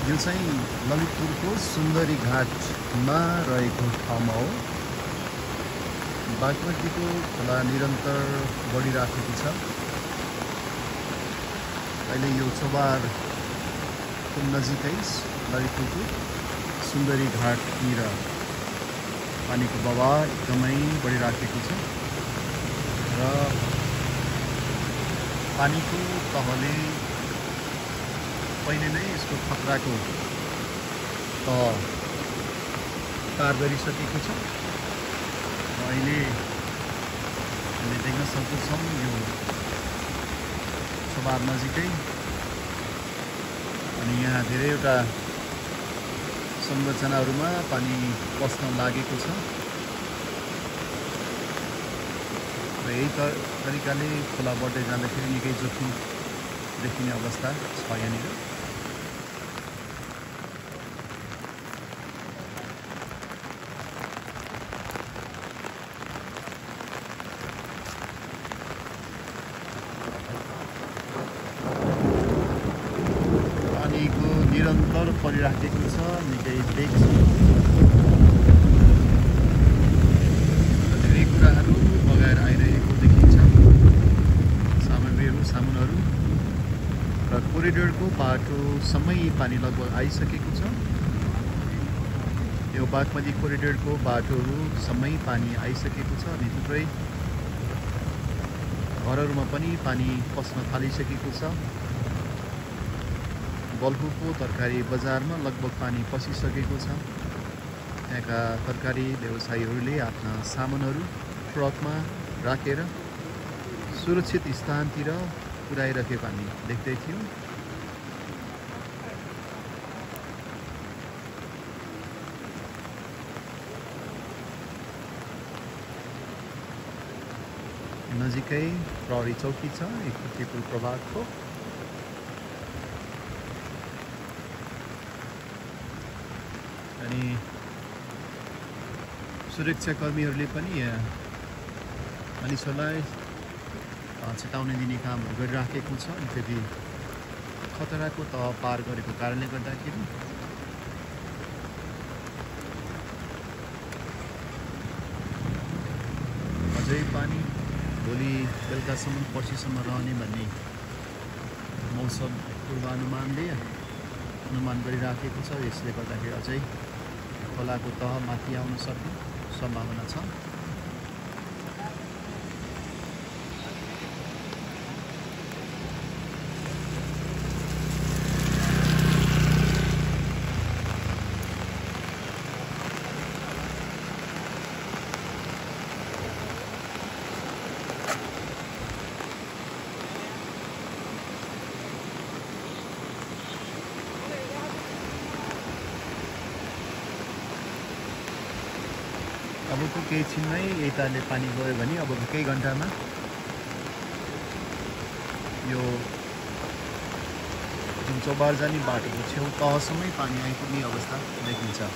यो चाहिँ ललितपुरको सुन्दरी घाटमा रहेको ठाउँमा हो। बागमतीको खोला निरन्तर बढिराखेको छ। अहिले यो चोबारको नजिकै ललितपुरको सुन्दरी घाटतिर पानीको बहाव एकदमै बढिराखेको छ र पानीको तहले पहिले नै यसको खतराको तह पार गरिसकेको छ। अहिले हामीले देख्न सक्छौँ यो चोबार नजिकै अनि यहाँ धेरैवटा संरचनाहरूमा पानी पस्न लागेको छ र यही तरिकाले खोला बढ्दै जाँदाखेरि निकै जोखिम देखिने अवस्था छ यहाँनिर। पानीको निरन्तर परिराखेको छ, निकै बेग्छ। धेरै कुराहरू बगाएर आइरहेको देखिन्छ, सामानहरू र कोरिडोरको बाटोसम्मै पानी लगभग आइसकेको छ। यो बागमती कोरिडोरको बाटोहरू सम्मै पानी आइसकेको छ अनि थुप्रै घरहरूमा पनि पानी पस्न थालिसकेको छ। बल्खुको तरकारी बजारमा लगभग पानी पसिसकेको छ। त्यहाँका तरकारी व्यवसायीहरूले आफ्ना सामानहरू ट्रकमा राखेर सुरक्षित स्थानतिर पुर्याइरहेको हामी देख्दै थियौँ। नजिकै प्रहरी चौकी छ इकतिपुर प्रभागको। अनि सुरक्षाकर्मीहरूले पनि मानिसहरूलाई चेतावनी दिने कामहरू गरिराखेको छ। यद्यपि खतराको तह पार गरेको कारणले गर्दाखेरि अझै पानी भोलि बेलुकासम्म पर्सिसम्म रहने भन्ने मौसम पूर्वानुमानले अनुमान गरिराखेको छ। यसले गर्दाखेरि अझै खोलाको तह माथि आउन सक्ने सम्भावना छ। अबको केही छिनमै यताले पानी गयो भने अबको केही घन्टामा यो जुन चोबार जाने बाटोको छेउ तहसम्मै पानी आइपुग्ने अवस्था देखिन्छ।